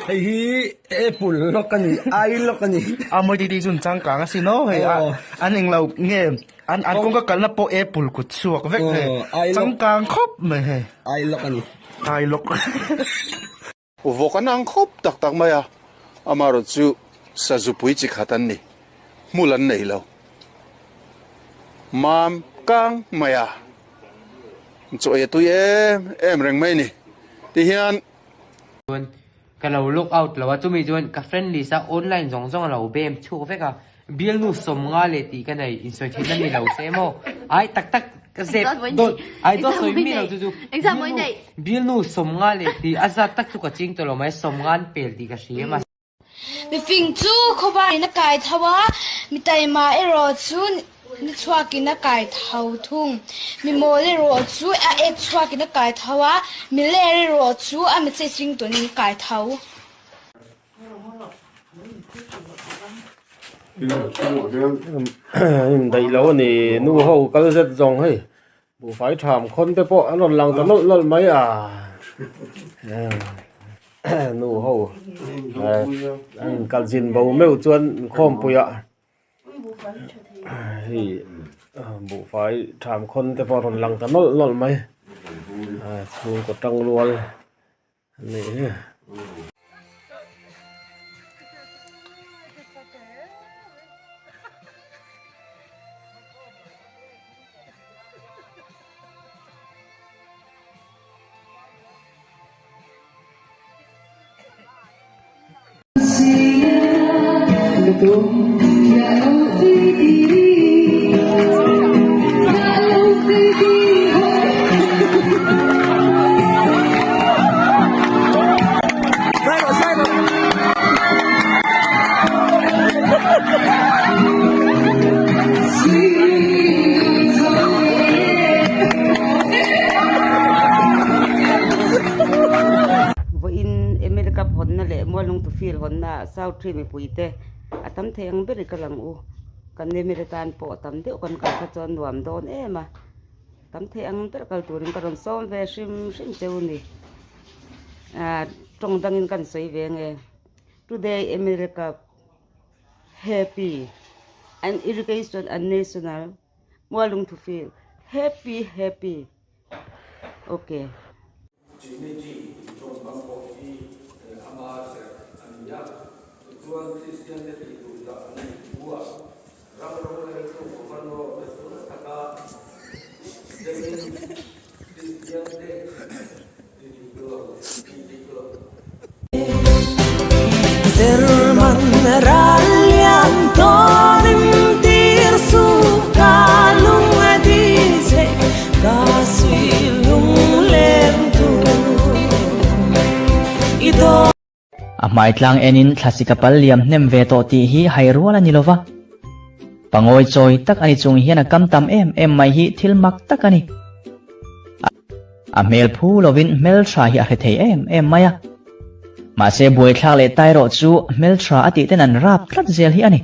Hei hi apple lawk a ni ai lawk a ni. A mawi titi chu an changkang a sin aw hei a an englo nge an an kawngka kalna pawh apple kut chhuak vek hei changkang khawp mai hei. Ai lawk a ni. Ai lawk. Vawk an ang khawp tak tak mai a, amaherawh chu sazupui chi khat an ni, hmul an nei lo. Mam kang mai a, chaw ei a tui em em reng mai a ni. Tihian. Chuan ka lo log out lo a, chumi chuan ka friend list a online zawng zawng a lo bem chhuak vek a, Bialnu 50 leh tih ka nei, insawi theihna ni lo se maw? Ai tak tak ka zep dawt, ai dawt sawi mi lo chu chu bialnu bialnu 50 leh tih a zat tak chu ka ching tawh lo mai, 50 an pel tih ka hria mahse. Mifing chu khawvaiin a kai tho a, mi taima erawh chu ni chhuakin a kai tho thung. Mi mawl erawh chu a ek chhuakin a kai tho a, mi ler erawh chu a message ringtawnin a kai tho. Indaih lo a ni nu ho kal zet zawng hei buhfai tham khawn te pawh an rawn lang ta nawlh nawlh mai a nu ho an inkal zin bo meuh chuan khawmpui ah hei buhfai tham khawn te pawh a rawn lang ta nawlh nawlh mai chhungkaw tangrual. Vawiin MLA Cup hawnna leh Mualungtu Field hawnna South Tree mipuite a tam thei ang ber i kal ang u. Kan MLA tan pawh a tam deuh kan kal kha chuan nuam dawn em a. Tam thei ang ber kal turin ka rawn sawm ve hrim hrim cheu a ni. Ahh tawng dangin kan sawi ve nge. Today MLA Cup Happy and Irrigation and National Mualungthu Field Happy Happy Ok. Trinity tih tawngkam pawh hi ama serh a ni a, tichuan Kristiante tih duh dah an nih thu a, ram roreltu Governor te chu na taka demin Kristiante ti dik lo ti dik lo. German ral lian tawnin tir su ka lung a di che ka sui lung leng tu i do. A hmai tlang enin thlasik a pal liam hnem ve tawh tih hi hai rual a ni lova. Pangawi chawi tak a ni chung hian a kam tam em em mai hi thil mak tak a ni. A hmel phu lovin hmeltha hi a hre thei em em mai a. Mahse buaithlak leh tai erawh chu hmeltha a tih ten an rap tlat zel hi a ni.